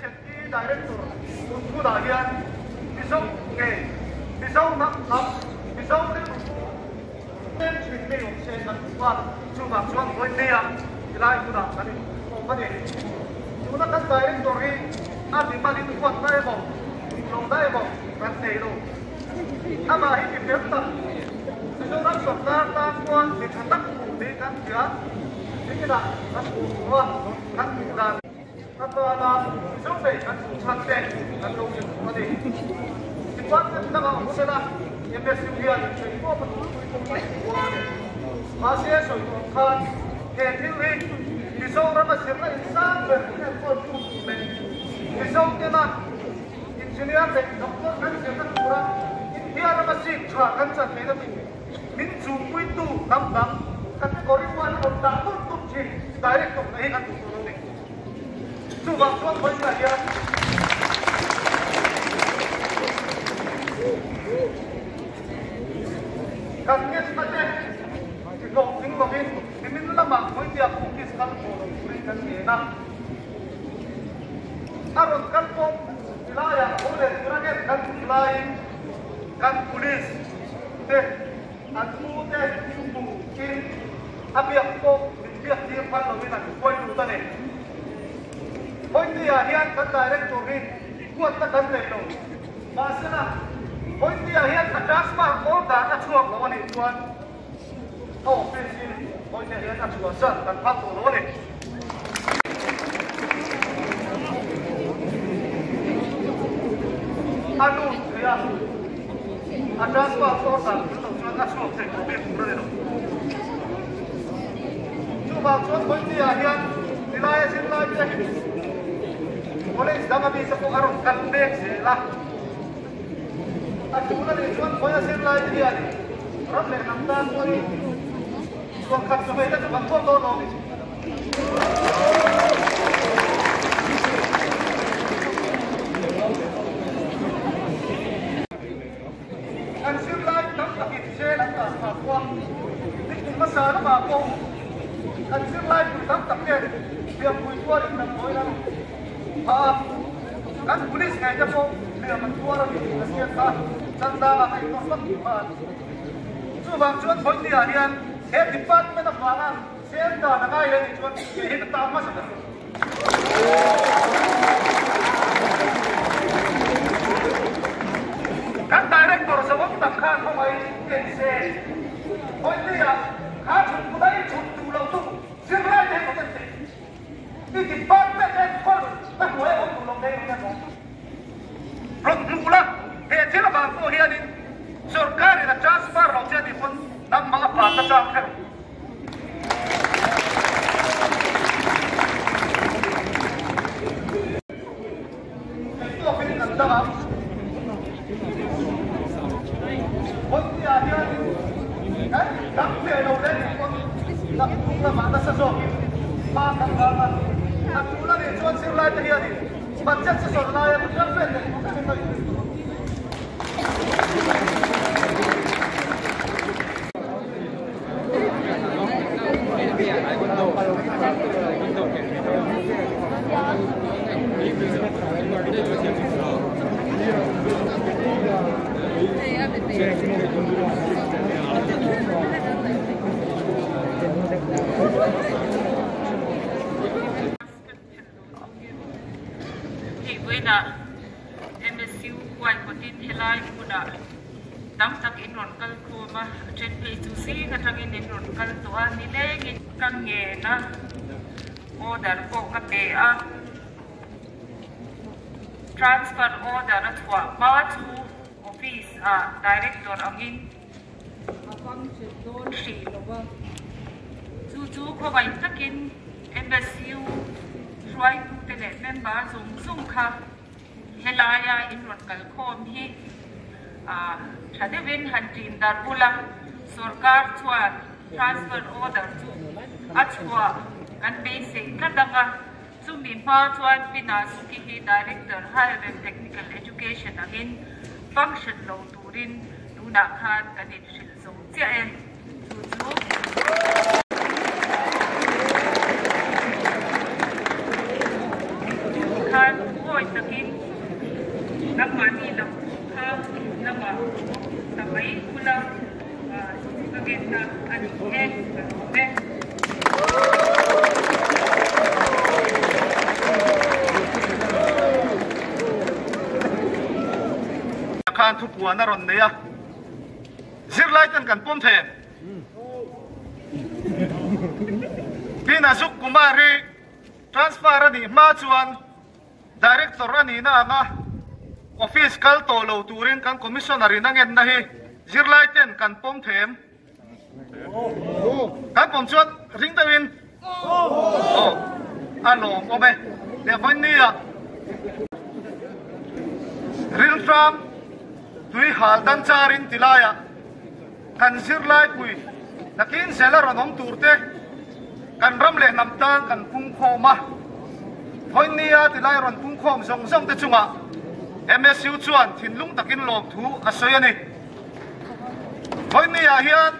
HMT Director tun hunah hian Mizo nge Mizo hnam hnam Mizo rilru tlem thin ngei awm se kan duh a, chuvang chuan vawinia tilai hunah kan inkhawm a ni. Tuna kan Director hi a mimalin huatna emaw hlawhna emaw kan nei lo. Amah hi mi fel tak, Mizoram sawrkar tan chuan mi tha tak tur hi kan hria, nikinah kan hmuh tur a kan hmuh dan. A tana Mizo nei kan hmuh chhan te kan lo hre tur a ni. Department dangah awm sela MSU hian theihpawp a tulpui pawh kan hmu a ni. Mahse sawi tur khan he thil hi Mizorama zirna insang ber enkawl tu tur leh Mizo tena Engineer leh Doctor kan zirna tura India rama seat tha kan chan theihna tur min chumpuitu hnam dang category one rawn dah tum tum thin Director na hi kan duh tur a ni. Chuvang chuan vawiinah hian kan ngenna te tihlawhtling lovin nimin lamah vawinia office kal tawh lo turin kan ngen a. A rawn kal pawh tilaiah ho leh tura ngen kan tum laiin kan police te an pu te hmu in a biak pawh min biak tir phal lovin an huai lut a ni. Vawinia hian kan director hi huatna kan nei lo. Mahsela, Vawinia hian a transfer order a chhuak lo a nih chuan a office in Vawinia hian a chhuah zan kan phal tawh lo a ni. A lut thei a, a transfer order thil lo chuan a chhuak thei tawh bik tur a ni lo. Chuvang chuan Vawinia hian Nilaia zirlai te college dang ami te pawh a rawn kal mek zel a. A tul a nih chuan Vawinia zirlai te hian ram leh hnam tan pawhin chhuan khat chu hei te chu kan khawn dawn lo a ni. Kan zirlai tam takin jail an tan phah pawh a, nikum hmasa lamah pawh kan zirlai pui tam tak ten hliampui tuarin damdawi an phah a, kan police ngei te pawh hliam an tuar a ni tih ka hriat kha chandangah ka inawm vak tih kha a ni. Chuvang chuan Vawinia hian he department avanga jail dan a ngai leh nih chuan kei hi ka tan hmasa ber. Kan director zawng tak khan khawngaih en se, Hawipuia kha chhun kudai chhun duh lo tu zirlai te hian en thei. I department enkawl na hnuai a awm duh lo te hian en awm. Rawn hmuh la, he thil avang pawh hianin sorkarin a transfer lo che a nih pawn nangmah a pan na chang kher. Tawkin kan dang ang. Vawinia hianin kan dang ve lo leh nih pawn naktuk lamah nasa zawkin hma kan rang a, a tul a nih chuan zirlaite hianin budget session laia ram vel leh tur thlengin a inrin tawh ang. Hei vawiinah MSU huaihawtin helai hmunah tam tak in rawn kal khawm a, a then phei chu zing atangin in rawn kal tawh a, nilengin ka ngen a, order pawh ka pe a, transfer order a chhuah hma chu office ah director angin a function dawn hrih lo va, chu chu khawngaih takin MSU hruaitute leh member zawng zawng kha helaia in rawn kal khawm hi tha deuhin han ṭin darh bula sorkar chuan transfer order chu a chhuah kan beisei tlat ang a, chumi hma chuan Pina Suki hi Director Higher and Technical Education angin function lo turin tunah khan kan inhrilh zo chiah e, chu chu. Khan thuawi takin nangmahni lam kha lamah ta mai bula ka ngenna a ni e ka lawm e. Khan thupuan a rawn nei a, zirlai ten kan pawm thei em? Tin Ashok Kumar hi transfer a nih hma chuan Director a nihna anga office kal tawh lo turin kan Commissioner in a ngenna hi zirlai ten kan pawm thei em? Kan pawm chuan ring deuhin aw a lawm awm e. Leh vawiin ah riltram tui hal dan charin ti laiah kan zirlai pui nakin zel a rawn awm tur te kan ram leh hnam tan kan pungkhawm a, vawiin ti lai rawn pungkhawm zawng zawng te chungah MSU chuan thinlung takin lawmthu a sawi a ni. Vawiin hian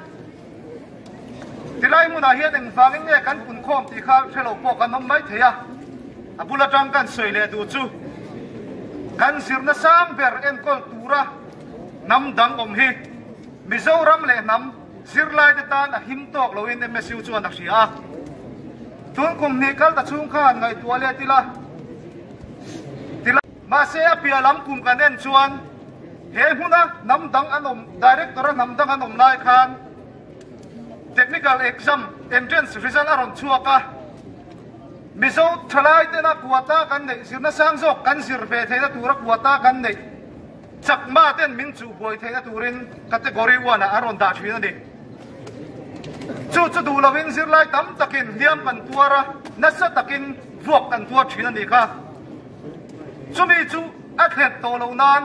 tilai hmunah hian engvangin nge kan punkhawm tih kha hre lo pawh kan awm mai thei a, a bul atang kan sawi leh duh chu kan zirna sang ber enkawl tura hnam dang awm hi Mizoram leh hnam zirlaite tan a him tawk loin MSU chuan a hria a. Tun kum hnih kal ta chhung khan ngaihtuah let ila tila. Mahse a piah lam kum kan en chuan he hmuna hnam dang an awm, director a hnam dang an awm lai khan technical exam entrance result a rawn chhuak a, Mizo thalai tena quota kan neih zirna sang zawk kan zir ve theihna tura quota kan neih Chakma ten min chuh buai theihna turin category one ah an rawn dah thin a ni. Chu chu duh lovin zirlai tam takin hliam kan tuar a, nasa takin vuak kan tuar thin a ni kha. Chumi chu a thlen tawh loh nan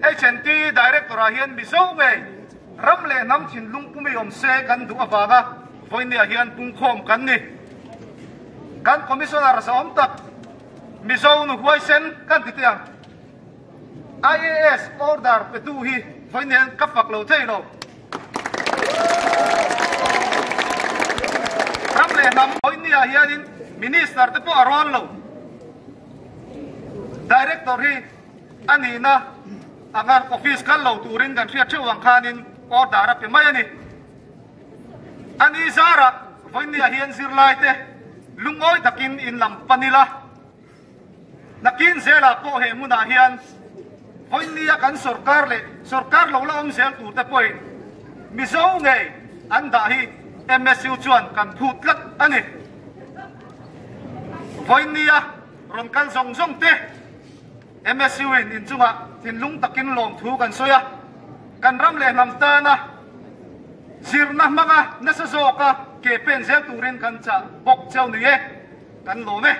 HNT Director ah hian Mizo ngei ram leh hnam thinlung pumi awm se kan duh avanga vawinia hian pungkhawm kan ni. Kan Commissioner zahawm tak Mizo nu huaisen kan ti teh ang. IAS order petu hi vawiin ka fak lo thei lo. Ram leh hnam vawiin ah hianin Minister te pawh a rawn lo. Director hi a nihna anga office kal lo turin kan hriat theuh ang khanin order a pe mai a ni. A ni zarah vawiin ah hian zirlai te lungawi takin in lam pan ila. Nakin zelah pawh he hmunah hian vawinia kan sorkar leh sorkar lo la awm zel turte pawhin Mizo ngei an dah hi MSU chuan kan phut tlat a ni. Vawinia rawn kal zawng zawng te MSU in inchungah thinlung takin lawmthu kan sawi a, kan ram leh hnam tana zirna hmanga nasa zawka ke pen zel turin kan chah bawk cheu ni e. Kan lawm e.